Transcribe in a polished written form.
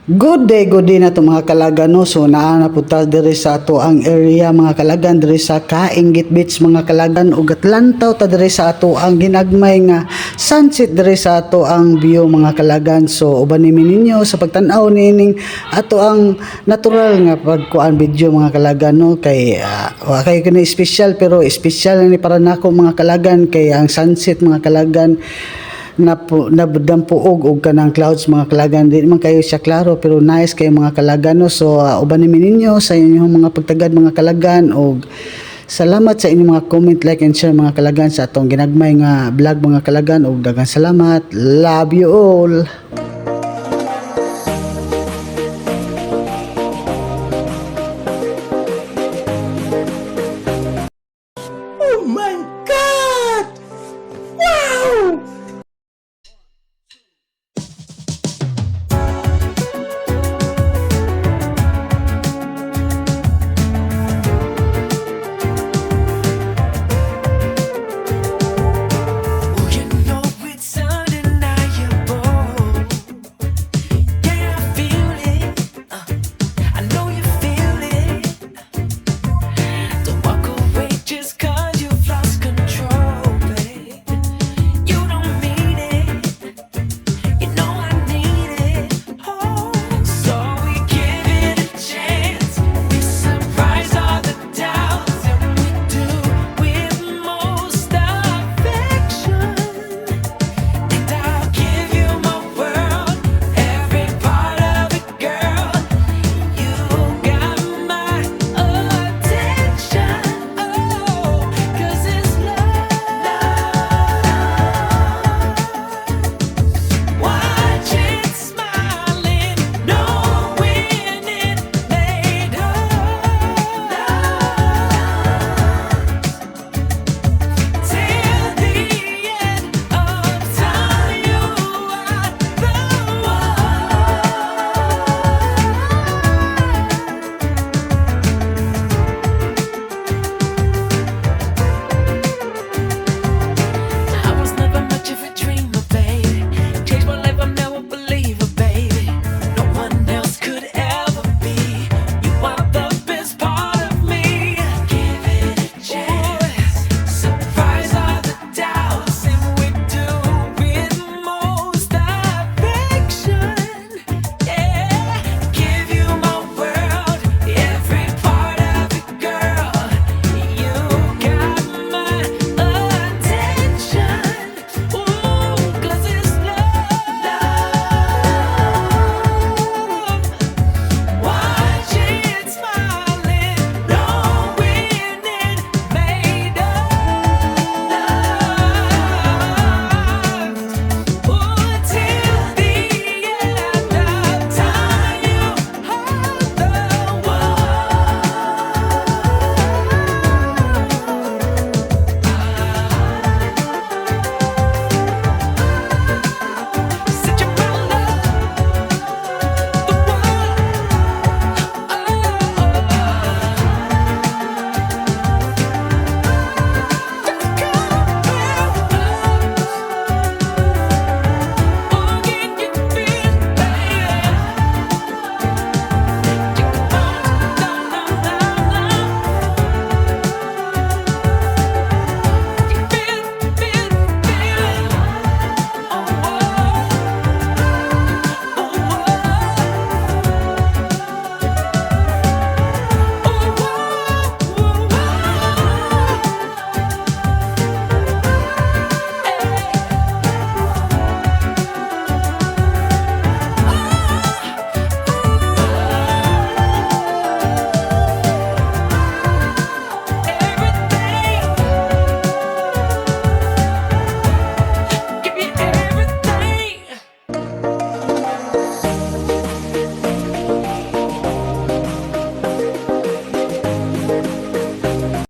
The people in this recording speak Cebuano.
Good day na to, mga kalagan, no. So naa na pud ta diri sa ato ang area, mga kalagan, diri sa Kaingit Beach, mga kalagan, ug lantaw ta diri sa ato ang ginagmay nga sunset diri sa ato ang view, mga kalagan. So uban ni ninyo sa pagtan-aw niining ato ang natural nga pagkuan video, mga kalagan, no, kay wa kay kini special, pero special na ni para nako, mga kalagan, kay ang sunset, mga kalagan, nadampuog og kanang clouds, mga kalagan. Di man kayo siya klaro, pero nice kayo, mga kalagan, no. So uban ni ninyo sa inyong mga pagtagad, mga kalagan, og salamat sa inyong mga comment, like and share, mga kalagan, sa atong ginagmay nga vlog, mga kalagan, og daghang salamat. Love you all.